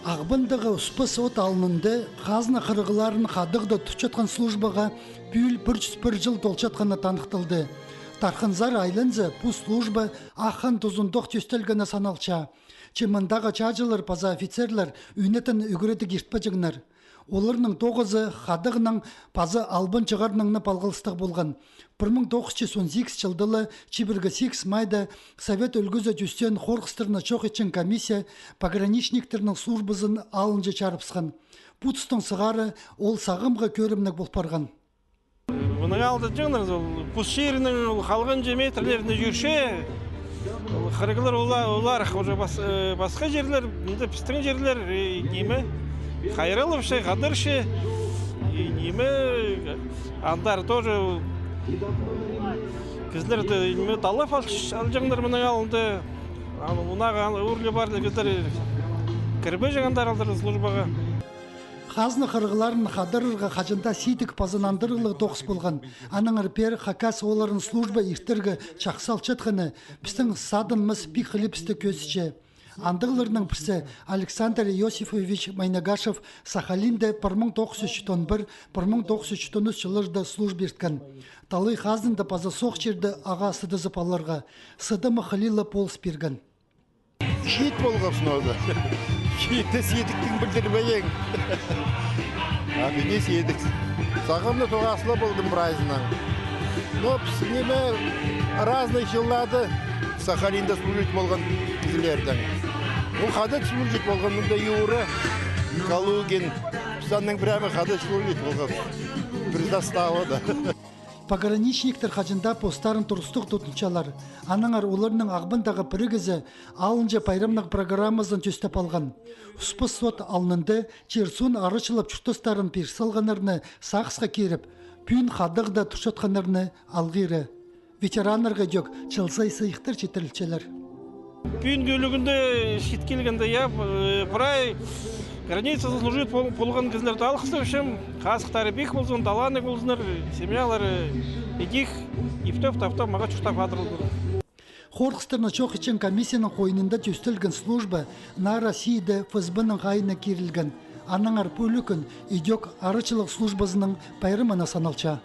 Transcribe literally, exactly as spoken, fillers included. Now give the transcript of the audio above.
Ағбандағы Успас от алнында хазна хырығларын хадығда тутчатхан службаға пӱӱл пір чӱс пір чыл толчатханы таныхталды. Тархынзар айланза, пу служба Ах Хан тузындох тӧстелгені саналча. Че мындағы чааҷылар паза офицерлер ӱнетін ӱгредіг иртпеҷеңнер. Оларның тоғызы хадығнаң паза албан чығарнаң на палғалыстығ полған. Пір муң тоғыс чӱс он сигіс чылда ла чибіргі сигіс майда Совет ӱлгӱзі тӧстеен хорғыстарны чох итчең комиссия пограничниктернің службазын алынҷа чарыбысхан. Пу тустаң сығара ол сағамғы кӧрімніг пол парған. Мының алды чаңнар, ол пус чирінің ол халғанҷы метрлеріне чӧрче, ол хырығлар ола-, олар уже бас-, э, пасха чирлер, мында пістің чирлер, э, ниме, хайраллапча, хадарча, и ниме, андар тоже кізілерді ниме таллап ал-, алҷаңнар мының алнында. Аны, мынағы аны, ӱрле-парле кізілер кірбеҷең андар алдар службаға. Хазна хырығларын хадарарға хаҷан даа сидік паза нандырығлығ тоғыс полған. Аннаңар пеер хакас оолларын служба иртерге чахсы алчатханы пістің садынмас пик хылибісті кӧзітче. Андағларның пірсі Александр Иосифович Майнагашев Сахалинде пір муң тоғыс чӱс читон пір, пір муң тоғыс чӱс читон ӱс чылларда служба ирткен. Талай хазнада паза соох чирде ағаа сыдызып аларға, сыдама хылила полыс пирген. Чиит полғабыс нооза. Чиитті сидіктең пілдірбеең. А піди сидік. Сағам на тоғас ла полдым прайзынаң. Но піс ниме, разный чылларда Сахалинда служить полған кізілердең. Ол хада служить полған, мында Юра Калугин. Піс аннаң прямо хада служить полғабыс. Пір заставада. Пограничниктер хаҷан даа постарын турыстығ тудынчалар. Аннаңар оларның Ағбандағы пірігізі алынҷа пайрамнығ программазын тӧстеп алған. Успас от алнында чир-суун арачылап чуртастарын пир салғаннарны сағысха киріп, пӱӱн хадығда турчатханнарны алғиры. Ветераннарға идӧк чыл сай сыйыхтар читірілчелер. Пӱӱнгі ӱлӱкӱнде чит килгенде, я, э, прай границазы служить пол-, полған кізілерді алғыстапчам. Хазыхтары пик ползын, талааннығ ползыннар, семьялары идӧк иптеп-таптап мағаа чуртап адырлар. Хорғыстарны чох итчең комиссияның хойнында тӧстелген служба наа Россияда ФСБ-ның хайиина кирілген. Аннаңар пу ӱлӱкӱн идӧк арачылығ службазының пайрамына саналча.